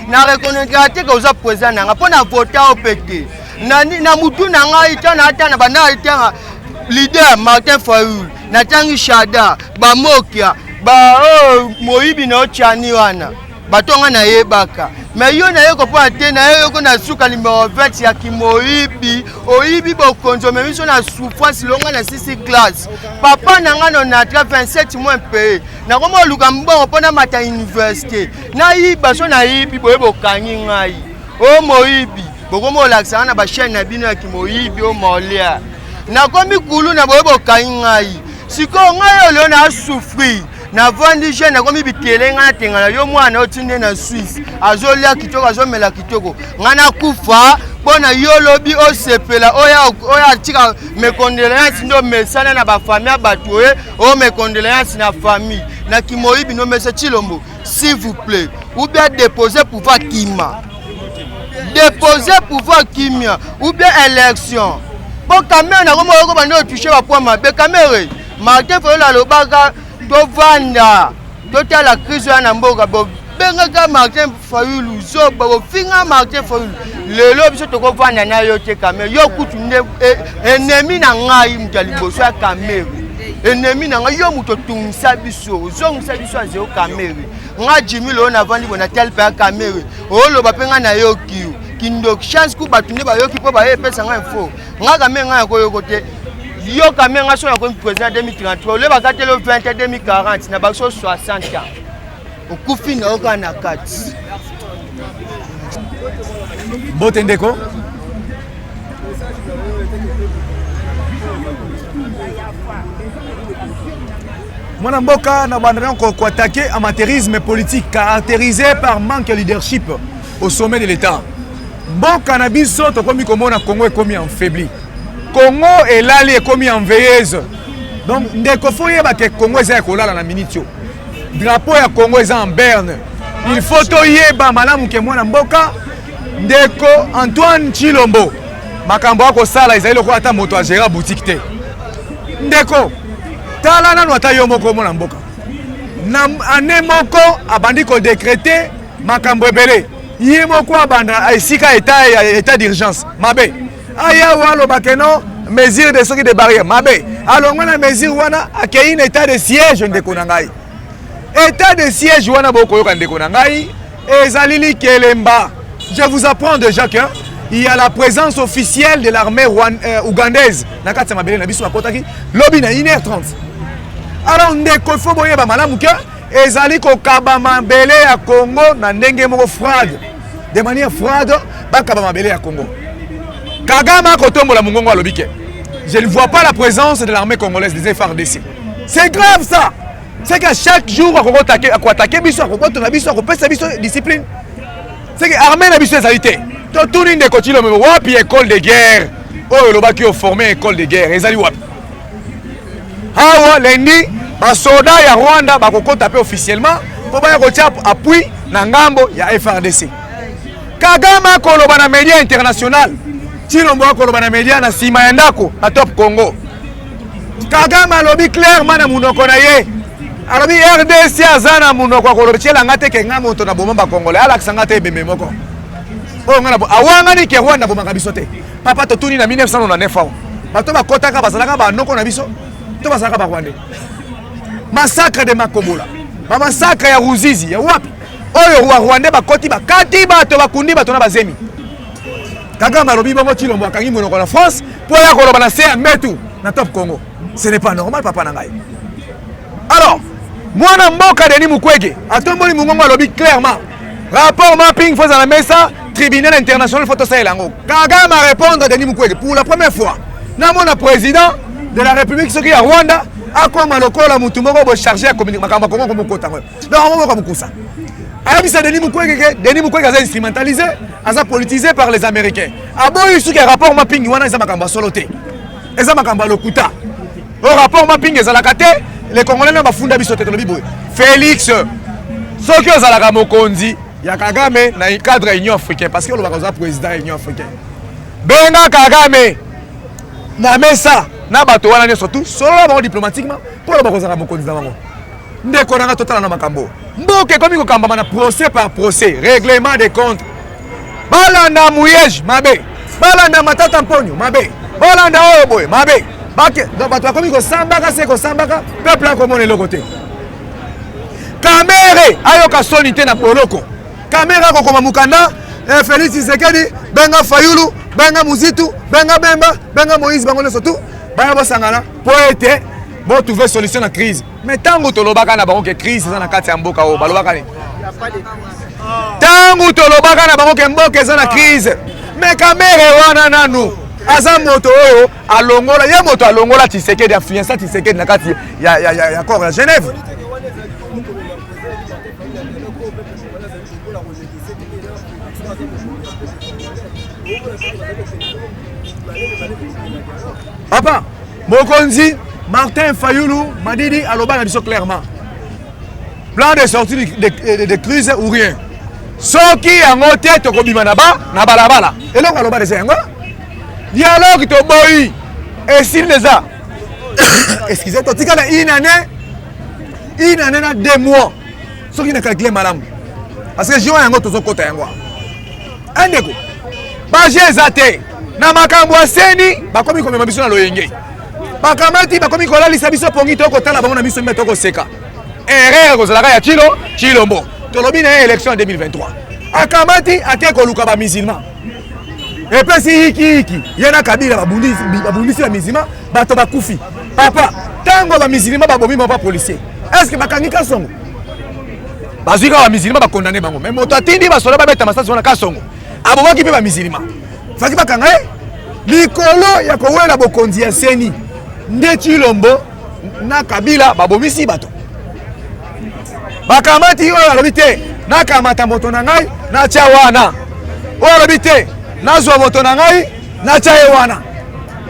Na reconnaître te ke oza président na nga, mpo na vota o mpe te na mutu na ngai. Ntango ata na banda etanga leader Martin Fayulu, natangi Shada Bamokia, ba oyo moyibi na otiani wana, bato nga nayebaka. Me yo naye kopona te, naye yoko na suka numero 20 ya kimoyibi. Oyibi bokonzi, omemi biso na souffrance. Longa na sisi classe, papa na nga no natra 27 mois paye, nakoma oluka mbongo mpo namata université, nayiba. So nayibi boye, bokangi ngai o moyibi, bokomi olakisa nga na bachaîne na bino ya kimoyibi o molia. Nakomi kulu na boye, bokangi ngai. Sikoyo ngai oyo lelo nasouffrir, navandi jeune, nakomi bitele, ngai natengana. Yo mwana otinde na Swisse, azolia kitoko, azomela kitoko. Ngai nakufa mpo na yo lobi osepela. Oyo atika mes condoléances nde omesana na bafamille ya bato oye oyo mes condoléances na famille na kimoyibi no. Mese Tshilombo, s'il vous plaît, ou bien déposer pouvoir kima, déposer pouvoir kimia, ou bien élection. Mpo Kamere nakoma oyoko bandi otouche bapoint mabe. Kamere, Martin Fayulu alobaka tovanda totala crise oya na mboka, bobengaka Martin Fayulu zoba, bofinga Martin Fayulu. Lelo biso tokovanda na yo te. Kamere, yo kutu nde ennemi na ngai, moto ya liboso ya Kamere. Ennemi na ngai, yo moto otungisa biso, ozongisa biso ya zero Kamere. Nga Jimmy lelo navandi boye na tel pa ya Kamere, oloba mpe ngai nayoki yo. Kindoki chance ku bato nde bayoki mpo baye epesa ngai info. Nga Kamere ngai nakoyoko te. Yo Kamere ngai soki nakomi président 2033, ole bakateli yo 20 2040 na bakisi yo 60 ans. Okufi na yo kaka na kati. Mbote ndeko. Mwana mboka na banda na koattaquer amateurisme politique caractérisé par manque ya leadership au sommet de l'État. Mboka na biso tokomi komona Congo ekomi affaibli. Congo elali ekomi en veilleuse. Donc ndeko faut yeba ke Congo eza ya kolala na minute yo. Drapeau ya Congo eza en berne. Il faut toyeba malamu ke mwana mboka ndeko Antoine Tshilombo makambo akosala ezali lokola ata moto agera boutique te. Ndeko tala nanu ata yo moko mwana mboka na année moko abandi kodecrete makambo ebele ye moko abanda esika etat, etat d'urgence mabe aya wa aloba ke non mesure de soki de barrière mabe alongwe na mesure wana akei na etat de siège ndeko na ngai etat de siège wana bokoyoka ndeko na ngai ezali likelemba je vous apprends déjà que il y a la présence officielle de l'armée euh, ougandaise na kati ya mabele na biso bakotaki lobi na 1h30 alors ndeko ifo boyeba malamu ke ezali kokaba mabele ya Congo na ndenge moko froide de manière froide bakaba mabele ya Congo Kagame akotombola mongongo alobi ke je ne vois pas la présence de l'armée congolaise des FARDC c'est grave ça c'est qu'à chaque jour akoatake biso akobotona biso akopesa biso discipline c'est que armée na biso ezali te totuni ndeko Tshilombo wapi école de guerre oyo olobaki oforme école de guerre ezali wapi awa lundi basoda ya rwanda bakokota mpe officiellement mpo baya kotia appui na ngambo ya frdc kagame akoloba na media international Tshilombo akoloba na media na nsima ya ndako na top congo kagame alobi clairement na monoko na ye alobi rdc aza na monoko akoloba tiela nga te ke nga moto na boma bakongole alakisa nga te ebembe moko oyo nga na awangani ke rwanda abomaka biso te papa totuni na 1999 awa bato bakotaka bazalaka banoko na biso to bazalaka barwandais massacre de makobola bamassacre ya ruzizi ya wapi oyo barwandais bakoti bakati bato bakundi bato na bazemi kagame alobi bongo tshilombo akangi monoko na france mpo ya koloba na se ya mbetu na top congo ce n'est pas normal papa na ngai alors mwana mboka denis mukwege atomboli mongongo alobi clairement rapport mapping faut ezala mesa tribunal international faut tosalela yango kagame arépondre denis mukwege pour la première fois namona président de la république soki ya rwanda akoma lokola motu moko bocharge ya makambo ya kongo komokota yango donc yango moko mokusa ayebisa denis mukwege ke denis mukwege aza instrumentalisé aza politisé par les américains aboyi soki ya rapport mapping wana eza makambo ya solo te eza makambo ya lokuta oyo rapport mapping ezalaka te les congolais na bafunda biso te tolobi boye félix soki ozalaka mokonzi ya kagame na cadre ya union africaine parce que olobaka oza président ya union africaine benga kagame na mesa na bato wana nyonso tu solola bango diplomatiquement mpo oloba kozala mokonzi na bango ndeko nanga totala na makambo mboka ekomi kokambama na procès par procès règlement des comptes balanda muyege mabe balanda matata mponyo mabe balanda oyo boye mabe bake donc bato bakomi kosambaka se kosambaka peuple akomona eloko te kamere ayoka soni te na boloko kamere akokoma mokanda eh, félix tshisekedi benga fayulu benga muzitu benga bemba benga moïse bango nyonso tu baya bosangana mpo ete botrouve solution na crise Mais tango tolobaka na bango ke crise eza na kati ya mboka oyo balobaka nini? Tango tolobaka na bango ke mboka eza na crise, mais Kamerhe wana nanu aza moto oyo alongola ye moto alongola Tshisekedi, influença Tshisekedi na kati ya, ya, ya, ya accord ya Genève. Papa, Mokonzi Martin Fayulu Madidi aloba na biso clairement. Plan de sortie de, de, de, de crise ou rien. Soki yango te tokobima na ba na balabala. Eloko aloba deja yango. Dialogue toboyi. Esili deja. Excusez, totika na une année, une année na deux mois. Soki na calculer malamu. Parce que juin yango tozokota yango. Andeko. Baje eza te. Na makambo ya seni bakomi komema biso na loyenge. Bakamati bakomi kolalisa biso pongi, tokotala bango na miso mpe tokoseka. Erreur ekozalaka ya Tshilo Tshilombo. Tolobi na ye élection ya 2023. Akamati ake koluka ba musulman. Epesi yiki yiki ye na Kabila babundisi ba musulman, bato bakufi. Papa, tango ba musulman babomi moko policier, est-ce que bakangi Kasongo? Bazwi kaka ba musulman bakondane bango, mais moto atindi basoda babeta masasi wana Kasongo abomaki mpe ba musulman, faki bakanga ye likolo ya kowela bokonzi ya seni. Nde Tshilombo na Kabila babomisi bato. Bakamati oyo alobi te nakamata moto na ngai natya wana, oyo alobi te nazwa moto na ngai natya ye wana,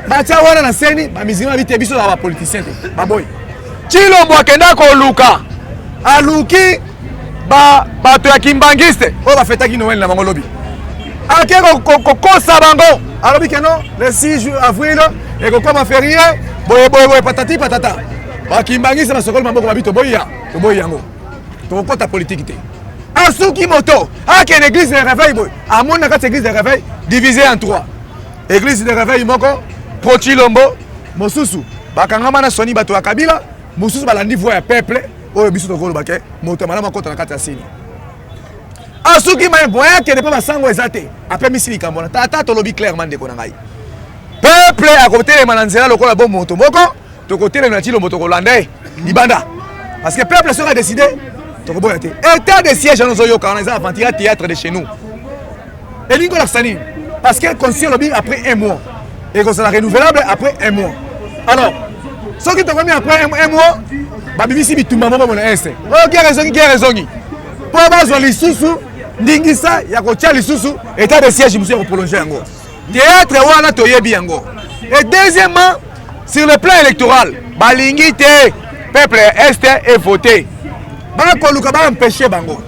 batya wana na seni. Bamizilima babi te, biso na bapoliticien te, baboyi. Tshilombo akenda koluka, aluki ba bato ya kimbangiste oyo bafetaki Noël na bango lobi, ake kokosa bango, alobi ke non, le 6 avril ekokoma ferie boye boye boye, patati patata. Bakimbangiste basokoli maboko, babi toboyi ya toboyi yango, tokokota politiki te. Asuki moto akende église de réveil boye, amoni na kati église de réveil divisé en trois: église de réveil moko pro Tshilombo, mosusu bakangama na soni bato ya Kabila, mosusu balandi voix ya peuple oyo biso tokoloba ke moto ya malamu akota na kati ya sini. Asuki mai moyen akende mpo basango eza te, apemisi likambo na tata. Tolobi clairement, ndeko na ngai, peuple akotelema na nzela lokola bo moto moko, tokotelema na Tshilombo, tokolanda ye libanda, parce que peuple soki adécide, tokoboya te. État de siège wana ozoyoka wana eza aventure ya théâtre de chez nous. Elingi kolakisa nini? Parce que constitution elobi après un mois ekozala renouvelable, après un mois. Alors soki tokomi après un mois, babimisi bitumba moko mona este oyo, guerre ezongi, guerre ezongi, mpo bazwa lisusu ndingisa ya kotia lisusu état de siège mosusu ya koprolonge yango. Théâtre wana toyebi yango. Et deuxièmement, sur le plan électoral, balingi te peuple est evote, bakoluka baempêche bango.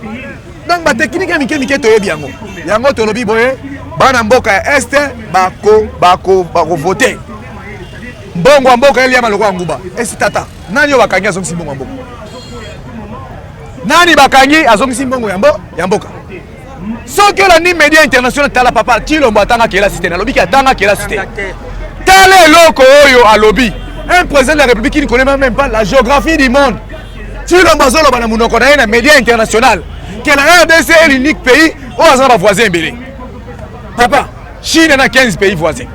Donc batechnique ya mike mike toyebi yango. Yango tolobi boye, bana mboka ya este bako bako bakovote. Mbongo ya mboka eliama lokola nguba. Esi tata nani oyo bakangi azongisi mbongo ya mboka? Nani bakangi azongisi mbongo ya mbo ya mboka? Soki olandi media international, tala papa Tshilombo atanga kelasi te, nalobiki atanga kelasi te. Tala eloko oyo alobi, un président de la République qui ne connaît même pas la géographie du monde. Tshilombo azoloba na monoko na ye na média international que la RDC est l'unique pays oyo aza na bavoisin ebele. Papa, Chine na 15 pays voisins,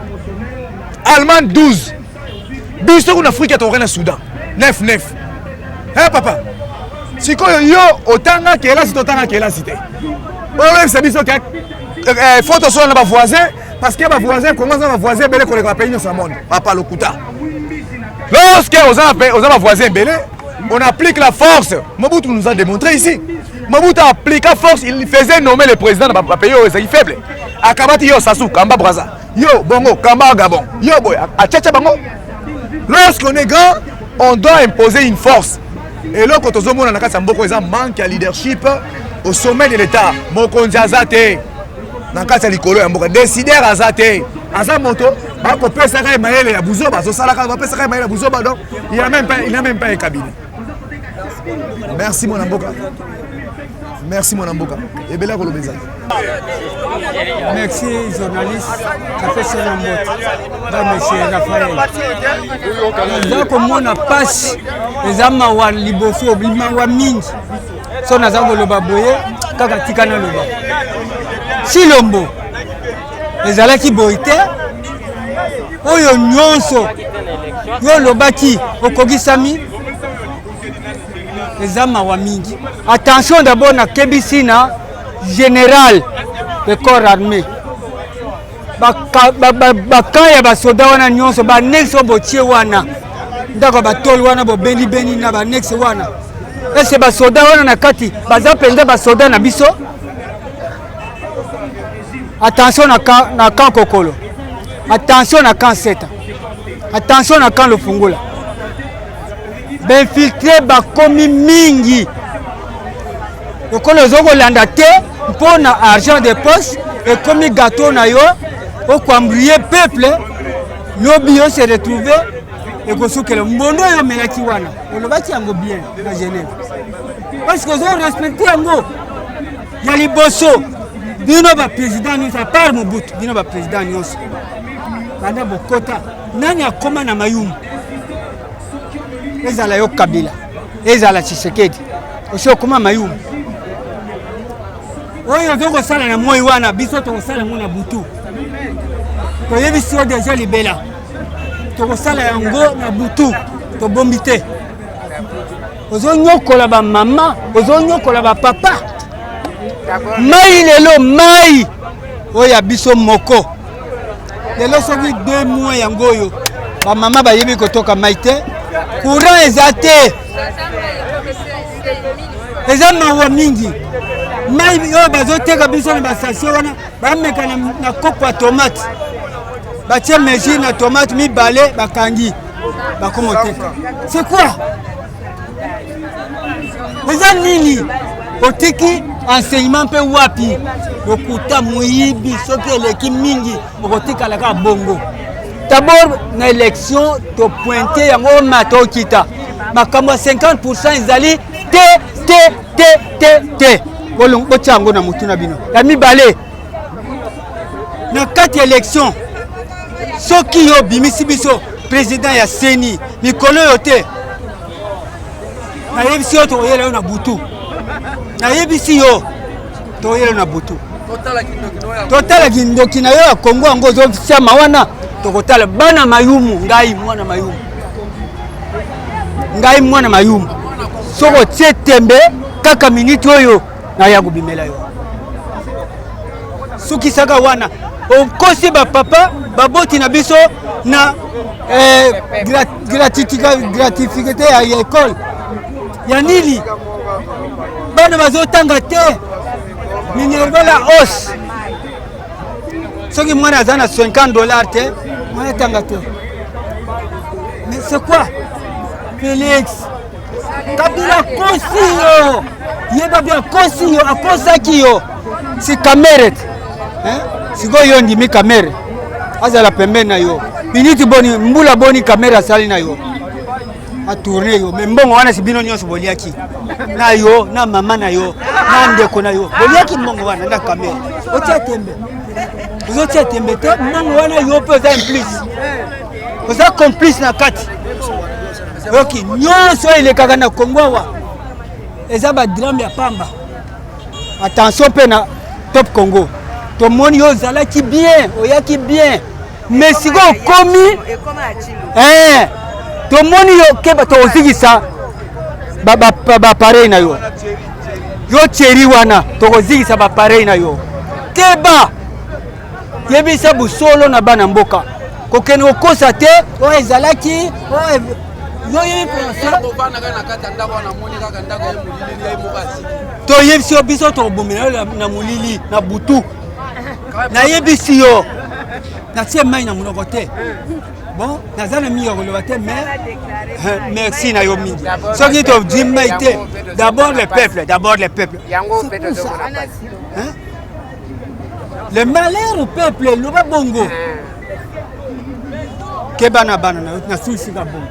Allemagne 12, biso kuna Afrika tokoki na Soudan 9 9. Eh papa, sikoyo yo otanga kelasi to otanga kelasi te, oyebisa biso ke faut tosola na bavoisin, parce que bavoisin, Congo aza na bavoisin ebele koleka bapays nyonso ya monde. Papa, lokuta. Lorsque oza bavoisin ebele, on applique la force. Mobutu nous a démontré ici. Mobutu a appliqué force, il faisait nommer le président de pays oyo ezali faible. Akabati yo Sassou, kamba Brazza, yo Bongo, kamba Gabon, yo boye, achacha bango. Lorsqu'on est grand, on doit imposer une force. Eloko tozomona na kati ya mboka eza manque ya leadership au sommet de l'État. Mokonzi aza te na kati ya likolo ya mboka, décideur aza te, aza moto bakopesaka ye mayele ya buzoba, azosalaka bapesaka ye mayele ya buzoba. Donc il a même pas, il n'a même pas un cabinet. Merci mwana mboka, merci mwana mboka, ebele ya koloba ezali. Merci journaliste, napesi na mbote nga monsieur Raphaël. Naza komona mpasi, eza mawa liboso, mawa mingi. So naza koloba boye kaka, tika naloba. Tshilombo ezalaki boye te, oyo nyonso yo olobaki okokisami, eza mawa mingi. Attention d'abord, nakebisi na général de corps armé, bakamp ya basoda wana nyonso, baannexe oyo botie wana, ndako ya batole wana bobenibeni na baannexe wana, ese basoda wana na kati baza mpenza basoda na biso? Attention na camp, na camp Kokolo, attention na camp Seta, attention na camp Lufungula, bainfiltre bakomi mingi. Lokola ozo kolanda te mpo na argent de poche ekomi gâteau na yo, okoembrouille peuple, lobi yo se retrouve ekosukela mbondo oyo omelaki wana. Olobaki yango bien na Genève, parce que ozo respecte yango. Ya liboso, bino baprésident nyonso, apart Mobutu, bino baprésident nyonso banda bokota, nani akoma na Mayumbu? Ezala yo Kabila, ezala Tshisekedi, osi okoma mayumu. Oyo ozo kosala na moi wana, biso tokosala yango na butu. Toyebisi yo deja libela, tokosala yango na butu, tobombi te. Ozonyokola bamama, ozonyokola bapapa. Mai lelo, mai oyo ya biso moko lelo soki 2 mois yango oyo bamama bayebi kotoka mai te, courant eza te, eza mawa mingi. Mai oyo bazoteka biso na bastation wana, bameka na kopo ya tomate, batie mesure na tomate mibale, bakangi, bakoma oteka. C'est quoi? Eza nini? Otiki enseignement mpe wapi? Lokuta, moyibi, soki eleki mingi okotikala kaka bongo. D'abord na élection topointe yango, omata okita, makambo ya 50 ezali te te te te te. Botia yango na motu na bino. Ya mibale, na kati ya élection, soki yo obimisi biso président ya CENI mikolo oyo te, nayebisi yo tokoyela yo na butu. Nayebisi yo tokoyela yo na butu, totala kindoki na yo ya Kongo yango ozosiama wana. Tokotala bana mayumu. Ngai mwana mayumu, ngai mwana mayumu. Soki otie tembe kaka miniti oyo, naya kobimela yo. Sukisaka wana okosi bapapa baboti na biso na eh, gratuité ya ekole ya nini? Bana bazotanga te, minerval ya hausse. Soki mwana aza na 50 $ te, mwana atanga te. Mais c'est quoi? Félix Kabila akosi yo, yeba bi akosi yo, akosaki yo. Si Kamerhe, sikoyo yo ndimi Kamerhe azala pembeni na yo miniti boni, mbula boni Kamerhe asali na yo, atourne yo? Me mbongo wana si bino nyonso boliaki na yo, na mama na yo, na ndeko na yo, boliaki mbongo wana na Kamerhe. Otia tembe, ozotia tembe te. Mbongo wana yo mpe oza implice, oza complice na kati. Oyoki, nyonso oyo elekaka na Kongo awa eza badrame ya pamba. Attention mpe na Top Congo, tomoni yo ozalaki bien, oyaki bien, mais sikoyo okomi eh, tomoni yo keba, tokozikisa bapareil na yo. Yo Thierry wana, tokozikisa bapareil na yo. Keba, yebisa busolo na bana mboka, kokende kokosa te. Oyo ezalaki oyo yo yebi français, toyebisi yo, biso tokobomela yo na molili na butu. Nayebisi yo, natie mai na monoko te. Bon, naza na mingi ya koloba te, mais merci na yo mingi. Soki tozwi mai te, d'abord le peuple, d'abord le peuple. Hein? Le malheur au peuple, loba bongo. Keba na bana na yo, nasulisika bongo.